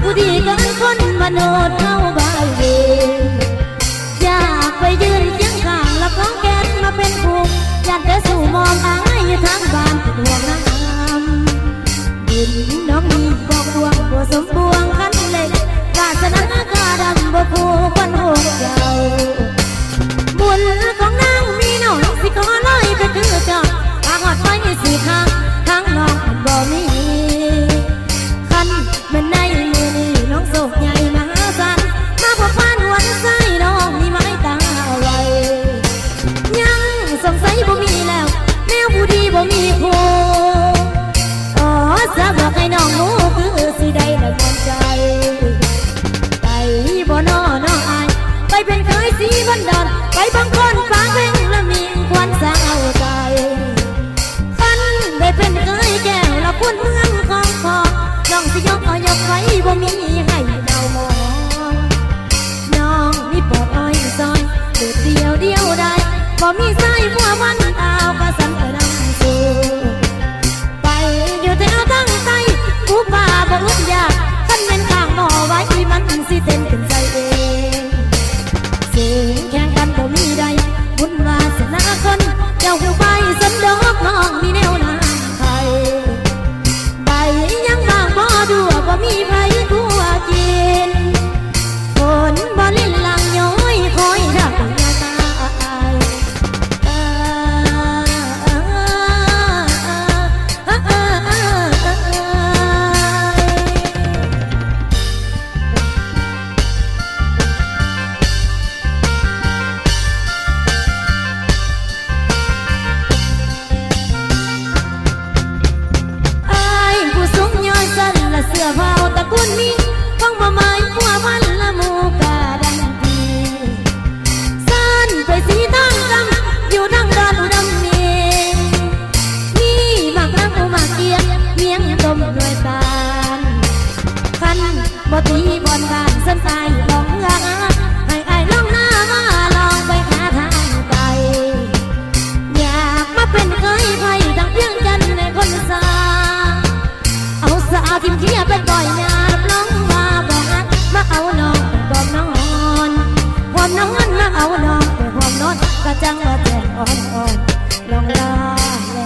ຜູ້ດີເກີນຄົນມະນຸດເຮົາບາຍເວນ ຢາກໄປຢືນຄຽງຂ້າງ ລະຂອງແກ່ນມາເປັນຄູ່ ຢ້ານແຕ່ສູ້ມອງອາຍທາງບ້ານເປັນຫ່ວງນຳ ບຸນນ້ອງນີ້ບອກດວງບໍ່ສົມບວງຄັນເລັກ ວາສະໜາກາດຳບໍ່ຄູ່ຄົນຫົກເຈົ້າ ບຸນຂອງນາງມີໜ້ອຍ ຊິຂໍລອຍໄປຄືເຈົ້າ ຖ້າຮອດໄຟຊິຂ້າງ ທາງນ້ອງມັນບໍ່ມີ ຄັນແມ່ນໃນມື້ນີ້ນ້ອງໂຊກໃຫຍ່ມະຫາສັນ ມາພົວພັນຫົວໃຈນ້ອງມີໄວ້ຕາໄວ ຍັງສົງໄສບໍ່ມີແລ້ວ ແນວຜູ້ດີບໍ່ມີຄູ່ ຂໍສາບອກໃຫ້ນ້ອງຮູ້ ຄືຊິໄດ້ລະມ່ວນໃຈ ໄປບໍ່ນໍນ້ອງອາຍ ໄປເປັນເຂີຍສີບັນດອນ ໄປບັງຄົນປາກແພງລະມີຄວັນສາວໃສ ຄັນໄດ້ເປັນເຂີຍແກ້ວລະຄຸນເມືອງຂອງພໍ່ ນ້ອງຊິຍົກເອົາຍົກໄປບໍ່ມີໃຫ້ເດົາມອງ ນ້ອງມີປອດອ້ອຍຊອຍ ໂດດດ່ຽວດຽວດາຍ ບໍ່ມີຊາຍພົວພັນ ອາວກະສັນກະນຳສູ່ ໄປຢູ່ແຖວທາງໃຕ້ ປູປາບໍ່ອຶດຢາກ ຄັນແມ່ນຂ້າງໝໍໄວ້ ມັນຊິເຕັ້ນເປັນໃຈເອງ ເສງແຂ່ງກັນບໍ່ມີໃດ ບຸນວາສະໜາຄົນ ເຈົ້າຮູ້ໄປສັນດອກ ນ້ອງມີແນວນາງໄທ ໃບຍັງບາງບໍ່ຮົ່ວ ບໍ່ມີໃຜຂົ້ວກິນ ຝົນບໍ່ຫຼິ້ນຫຼັງຍ້ອຍ ຄອຍຖ້າເປັນຍາຕາຍ ອ້າຍຜູ້ສູງຍອດສັນລະເສື້ອເຜົ່າຕະກຸນມີ ຄອງບໍ່ໝາຍພົວພັນລະໝູ່ກະດັງດີ ສັນໄປສີທາງກຳ ຢູ່ທາງດອນອຸດົມມີ ມີໝາກນາງອຸໝາກກຽງ ມຽງຕົ້ມໜ່ວຍຕານ ຄັນ ບໍ່ຕີບ່ອນບ້ານສັນຕາຍລອງເຮືອ ໃຫ້ອ້າຍລອງໜ້າມາລອງໄປຫາທາງໄກ ຢາກມາເປັນເຂີຍໃຜທັງວຽງຈັນແລະຄົນສາ ເອົາສາວຖິ້ມເຄຍໄປປ່ອຍຍາ ຮັບຮອງວ່າບໍ່ຮັກ ມາເອົານ້ອງໄປກອດນອນ ຮ່ວມນອນ ມາເອົານ້ອງໄປຮ່ວມນອນ ກະຈັ່ງວ່າແຈ້ງອ່ອນໆ ລອງລາແລ